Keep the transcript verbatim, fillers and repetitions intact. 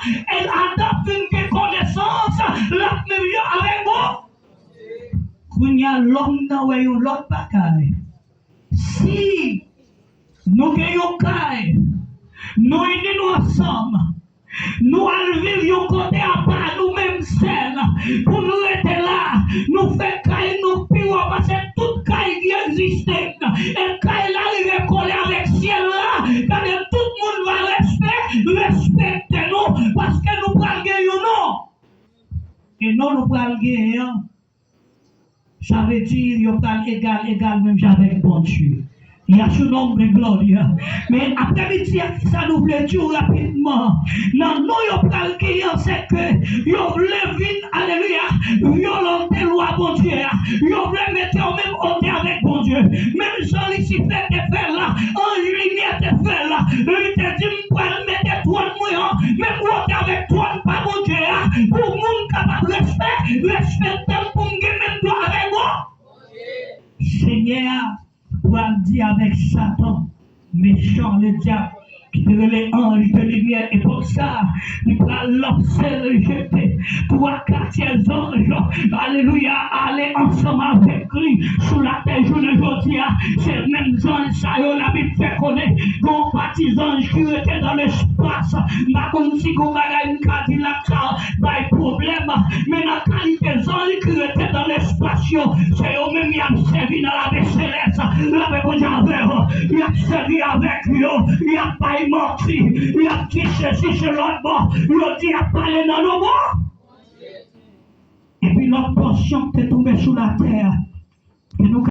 E Adan fin gen konesans, l ap menm jan avèk Bondye. Kounye a, lòm nan wè yon lòt bagay. Si nou gen yon kay, nou ini nou ansanm, nou al viv yon kote apa nou menm sèl, pou nou rete la, nou fè kay nou pi wo pase tout kay ki egziste. E kay la rive kole avèk syèl la, gade tout moun va respè, respekte nou, paske nou pral gen yon non. E non nou pral genyen an, sa vle di yo pral egal egal menm jan avèk Bondye. Y a su nombre gloria. Men aprèmidi a, kisa nou vle di w rapidman? Nan non yo pral genyen an, se ke yo vle vin, alelouya, vyolante lwa Bondye a. Yo vle mete yo menm otè avèk Bondye. Menm jan Lisifè te fè l la, anj limyè te fè l la. Li te di, "M pral mete twòn mwen an menm otè avèk twòn pa Bondye a, pou moun kapab respè, respekte m, pou m gen menm dwa avèk ou." Senyè a pral di avèk Satan, mechan ledyab, ki te rele anj de limyè epòk sa a, li pral lanse rejete. Twa katyè zanj, alelouya, ale ansanm avèk li sou latè jounen jodi a. Se menm zanj sa yo Labib fè konnen gen yon pati zanj ki rete nan lespas. M pa konn si gen yon bagay m ka di la k ka bay pwoblèm, men nan kalite zanj ki rete nan lespas yo, se yo menm y ap sèvi nan lame selès. Lapè Bondye avè w. Y ap sèvi avèk yo, y ap bay manti, y ap di sesi, se lòt bò. Yo di y ap pale nan non Bondye. Epi lòt pòsyon k te tonbe sou latè a, ke nou